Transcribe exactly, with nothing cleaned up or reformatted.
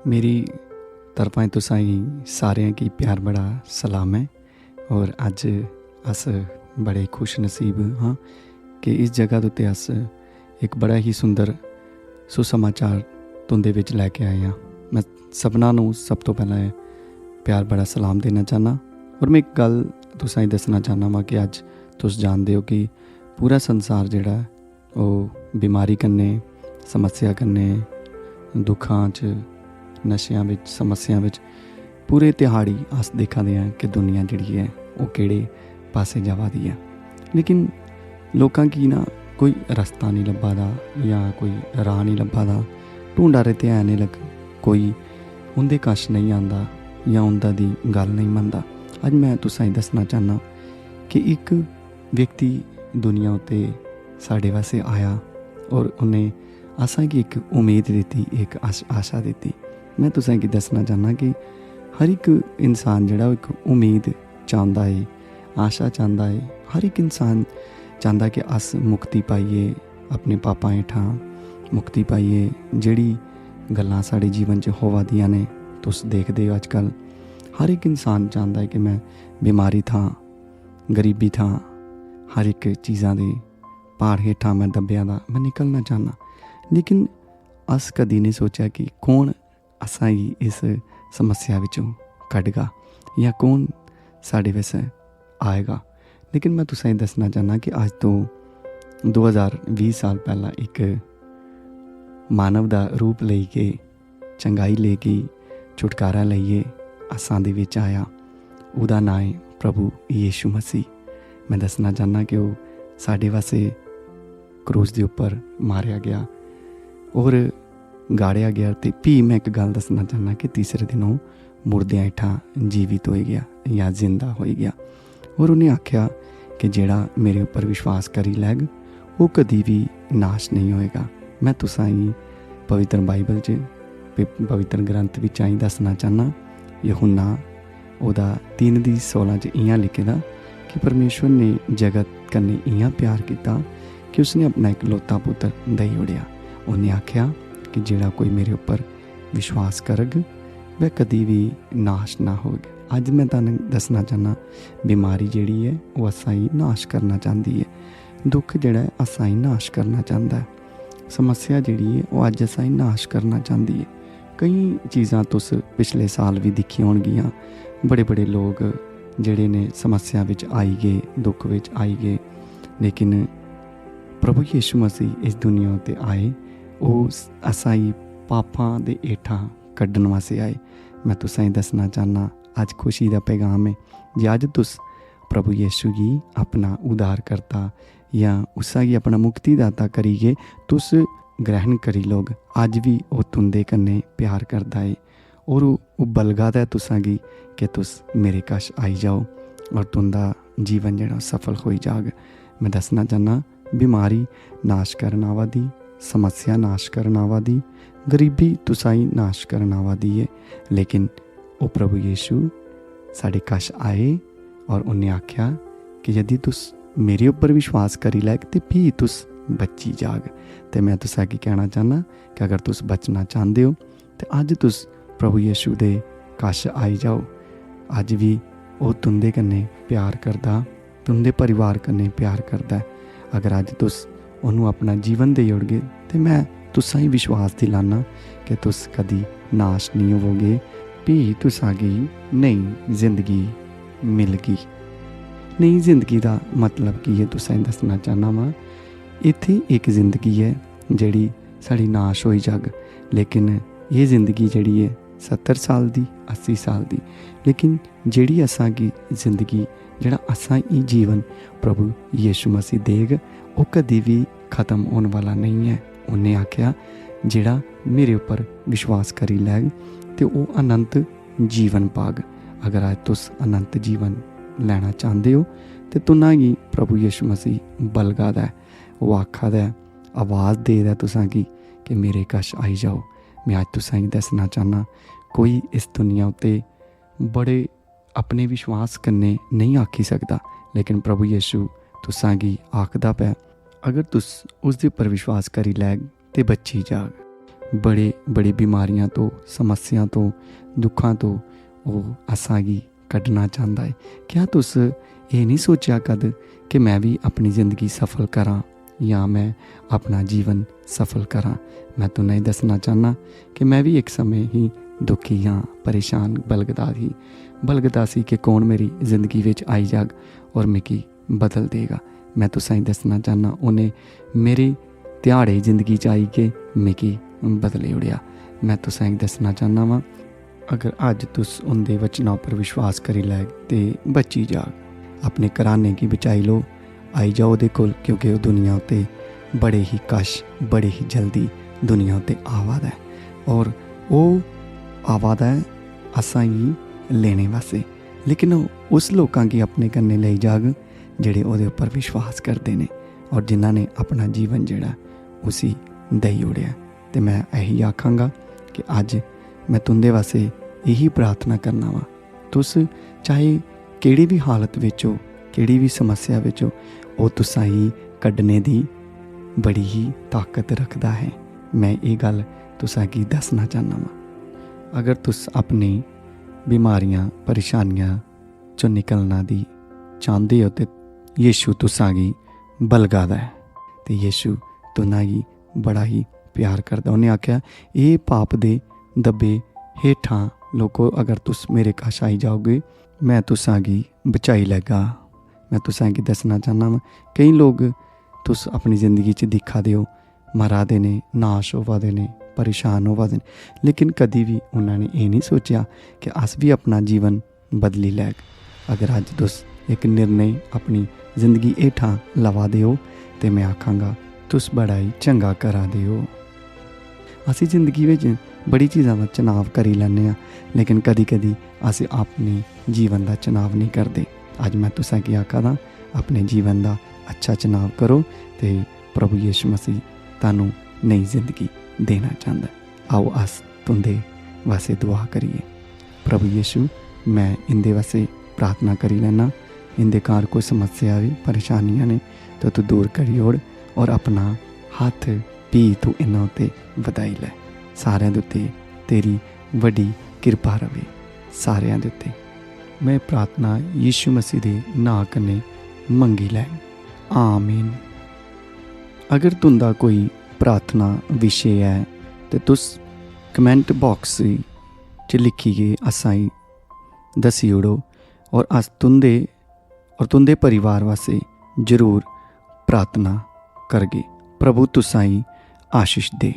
मेरी तरफा तुसें सारें गी प्यार भरा सलाम ऐ। और अज्ज अस बड़े खुश नसीब हां कि इस जगह उत्ते अस इक बड़ा ही सुंदर सुसमाचार तुंदे बिच लैके आए आं। मैं सभनां नू सब तो पैह्लें प्यार भरा सलाम देना चाह्न्नां। और मैं इक गल्ल तुसें दस्सना चाह्न्नां वां कि अज्ज तुस जानदे ओ कि पूरा संसार जेह्ड़ा ऐ, ओह् बमारी कन्नै, समस्या कन्नै, दुक्खां च, नशेआं बिच, समस्यां बिच, पूरे ध्याड़ी अस दिक्खा दे आं कि दुनिया जेह्ड़ी ऐ, ओह् केह्ड़े पासै जावा दी ऐ। लेकिन लोकां गी ना कोई रस्ता निं लब्भा दा जां कोई राह् निं लब्भा दा, ढूंढा दे ते हैन, लेकिन कोई उं'दे कश नेईं आंदा जां उं'दा दी गल्ल नेईं मनदा। अज्ज मैं तुसें दस्सना चाह्न्नां कि इक व्यक्ति दुनिया उत्ते साढ़े वास्ते आया और उन्हें असां गी इक उम्मीद दित्ती, इक आश-, आशा दित्ती। मैं तुसें गी दस्सना चाह्न्नां कि हर इक इंसान जेह्ड़ा ओह् इक उम्मीद चांह्दा ऐ, आशा चांह्दा ऐ। हर इक इंसान चांह्दा कि अस मुक्ति पाइयै, अपने पापां हेठां मुक्ति पाइयै, जेह्ड़ी गल्लां साढ़े जीवन च होआ दियां ने, तुस देखदे ओ अजकल, हर इक इंसान चांह्दा ऐ कि मैं बमारी थां, गरीबी थां, हर इक चीज़ां दे प्हाड़ हेठां मैं दब्बेआ दा, मैं निकलना चाह्न्नां। लेकिन अस कदी नहीं सोचेआ कि कौन असां गी इस समस्या विचों कड्ढगा जां कौन साढ़े वास्ते आएगा। लेकिन मैं तुसें दस्सना चाह्न्नां कि अज्ज तो दो हज़ार बीह् साल पैह्ला इक मानव दा रूप लेई के, चंगाई लेई के, छुटकारा लेइयै असां दे बिच आया। ओह्दा नांऽ ऐ प्रभु यीशु मसीह। मैं दस्सना चाह्न्नां कि ओह् साढ़े वास्ते क्रूस दे उप्पर मारेआ गेआ और गाड़ेआ गेआ। ते फ्ही मैं इक गल्ल दस्सना चाह्न्नां कि तीसरे दिन ओह् मुर्देआं हेठां जीवित होई गेआ जां जिंदा होई गेआ। और उन्हें आखेआ कि जेह्ड़ा मेरे उप्पर विश्वास करी लैग, ओह् कदी बी नाश नेईं होएगा। मैं तुसां गी पवित्र बाइबल च, पि-, पवित्र ग्रंथ बिच्चा ही दस्सना चाह्न्नां। यूहन्ना ओह्दा तीन दी सोलां च इ'यां लिखे दा कि परमेश्वर ने जगत कन्नै इ'यां प्यार कीता कि उसने अपना इकलौता पुत्तर देई ओड़ेआ। उन्हें आखेआ कि जेह्ड़ा कोई मेरे उप्पर विश्वास करग, वह कदी भी नाश ना होग। अज्ज मैं तुहानू दस्सना चाह्न्नां, बमारी जेह्ड़ी ऐ, ओह् असां गी नाश करना चांह्दी ऐ। दुख जेह्ड़ा ऐ, असां गी नाश करना चांह्दा ऐ। समस्या जेह्ड़ी ऐ, ओह् अज्ज असां गी नाश करना चांह्दी ऐ। केईं चीज़ां तुस पिछले साल भी दिक्खियां होनगियां, बड़े-बड़े लोग जेह्ड़े ने समस्या बिच आई गे, दुख बिच आई गे, लेकिन प्रभु यीशु मसीह इस दुनिया उत्ते आए, ओह् असां गी पापां दे हेठां कड्ढन वास्ते आए। मैं तुसें गी दस्सना चाह्न्नां, अज्ज खुशी दा पैगाम ऐ जे अज्ज तुस प्रभु यीशु गी अपना उद्धारकर्ता जां उस्सा गी अपना मुक्तिदाता करियै तुस ग्रहण करी लोग। अज्ज भी ओह् तुंदे कन्नै प्यार करदा ऐ और ओह्, ओह् बलगा दा ऐ तुसां गी कि तुस मेरे कश आई जाओ और तुंदा जीवन जेह्ड़ा सफल होई जाग। मैं दस्सना चाह्न्नां, बमारी नाश करन आवा दी, समस्या नाश करन आवा दी, गरीबी तुसां गी नाश करन आवा दी ऐ, लेकिन ओह् प्रभु यीशु साढ़े कश आए और उन्हें आखेआ कि यदि तुस मेरे उप्पर विश्वास करी लैग ते फ्ही तुस बची जाग। ते मैं तुसें गी कहना चाह्न्नां कि अगर तुस बचना चांह्दे ओ ते अज्ज तुस प्रभु यीशु दे कश आई जाओ। अज्ज भी ओह् तुंदे कन्नै प्यार करदा, तुंदे परिवार कन्नै प्यार करदा ऐ। अगर अज्ज तुस ओनू अपना जीवन देई ओड़गे ते मैं तुसां गी विश्वास दिलाना कि तुस कदी नाश नेईं होवोगे, फ्ही तुसां गी नई जिंदगी मिलगी। नई जिंदगी दा मतलब की ऐ, तुसें गी दस्सना चाह्न्ना वां। इत्थै इक जिंदगी ऐ जेह्ड़ी साढ़ी नाश होई जाग, लेकिन एह् जिंदगी जेह्ड़ी ऐ सत्तर साल दी, अस्सी साल दी, लेकिन जेह्ड़ी असां गी जिंदगी, जेह्ड़ा असां गी जीवन प्रभु यीशु मसीह देग, ओह् कदी बी खत्म होने वाला नेईं ऐ। उन्नै आखेआ, "जेह्ड़ा मेरे उप्पर विश्वास करी लैग ते ओह् अनंत जीवन पाग।" अगर अज्ज तुस अनंत जीवन लैना चांह्दे ओ ते तुन्ना गी प्रभु यीशु मसीह बलगा दा ऐ, ओह् आखा दा ऐ, आवाज़ दे दा ऐ तुसां गी कि मेरे कश आई जाओ। मैं अज्ज तुसां गी दस्सना चाह्न्नां, कोई इस दुनिया उत्ते बड़े अपने विश्वास कन्नै नेईं आखी सकदा, लेकिन प्रभु यीशु तुसां गी आखदा पै, अगर तुस उसदे उप्पर विश्वास करी लैग ते बची जाग। बड़े बड़ी बीमारियां तो, समस्यां तो, दुक्खां तो ओह् असांगी कड्ढना चांह्दा ऐ। क्या तुस एह् निं सोचेआ कद कि में बी अपनी जिंदगी सफल करां जां में अपना जीवन सफल करां? में तुसेंगी दस्सना चाह्न्नां कि में बी इक समें ही दुखी हां, परेशान, बलगदा ही। बलगदा सी कि कौन मेरी जिंदगी बिच आई जाग और मिगी बदल देगा। में तुसेंगी दस्सना चाह्न्नां, उ'नें मेरी ध्याड़े जिंदगी च आई के मिगी बदली ओड़ेआ। में तुसेंगी दस्सना चाह्न्नां वां, अगर अज्ज तुस उं'दे वचनां उप्पर विश्वास करी लैग ते बची जाग। अपने घराने गी बचाई लो, आई जाओ ओह्दे कोल, क्योंकि ओह् दुनिया उत्ते बड़े ही कश, बड़े ही जल्दी दुनिया उत्ते आवा दा ऐ। और ओह् आवा दा ऐ असांगी लेने वास्ते, लेकिन ओह् उस लोकां गी अपने कन्नै लेई जाग जेह्ड़े ओह्दे उप्पर विश्वास करदे ने और जिन्हां ने अपना जीवन जेह्ड़ा उसी देई ओड़ेआ। ते में एही आखांगा कि अज्ज में तुं'दे वास्ते एही प्रार्थना करना वां, तुस चाहे केह्ड़ी भी हालत बिच हो, केह्ड़ी भी समस्या बिच हो, ओह् तुसांगी कड्ढने दी बड़ी ही ताकत रखदा ऐ। में एह् गल्ल तुसांगी दस्सना चाह्न्ना वां। अगर तुस अपनी बीमारियां, परेशानियां चों निकलना दी चांह्दे ओ ते यीशु तुसांगी बलगा दा ऐ। ते यीशु तुं'दा गी बड़ा ही प्यार करदा। उ'न्नै आखेआ, "एह् पाप दे दब्बे हेठां लोको, अगर तुस मेरे कश आई जाओगे, में तुसांगी बचाई लैगा।" में तुसांगी दस्सना चाह्न्ना वां, केईं लोग तुस अपनी जिंदगी च दिक्खा दे ओ, मरा दे ने, नाश होवा दे ने, परेशान होवा दे ने, लेकिन कदी बी उन्होंने एह् नहीं सोचेआ कि अस भी अपना जीवन बदली लैग। अगर अज्ज तुस इक निर्णय अपनी जिंदगी हेठां लवा दे ओ, ते में आखांगा, तुस बड़ा ही चंगा करा दे ओ। असी जिंदगी बिच बड़ी चीज़ां दा चुनाव करी लैन्ने आं, लेकिन कदी-कदी अस अपने जीवन दा चुनाव नहीं करदे। अज्ज में तुसेंगी आखा दा, अपने जीवन दा अच्छा चुनाव करो, ते प्रभु यीशु मसीह तानू नई जिंदगी देना चांह्दा ऐ। आओ, अस तुं'दे वास्ते दुआ करिए। प्रभु यीशु, में इं'दे वास्ते प्रार्थना करी लैना। इं'दे घर कोई समस्या भी, परेशानियां ने, तो तू दूर करी ओड़ और अपना हत्थ भी तू इन्हां उत्ते बधाई लै। सारें दे उत्ते तेरी बड़ी किरपा रवे, सारें दे उत्ते। में प्रार्थना यीशु मसीह दे नां कन्नै मंगी लैं। आमीन। अगर तुं'दा कोई प्रार्थना विशे ऐ, ते तुस comment box च लिखियै असांगी दस्सी ओड़ो, और अस तुं'दे और तुं'दे परिवार वास्ते जरूर प्रार्थना करगे। प्रभु तुसांगी आशीष दे।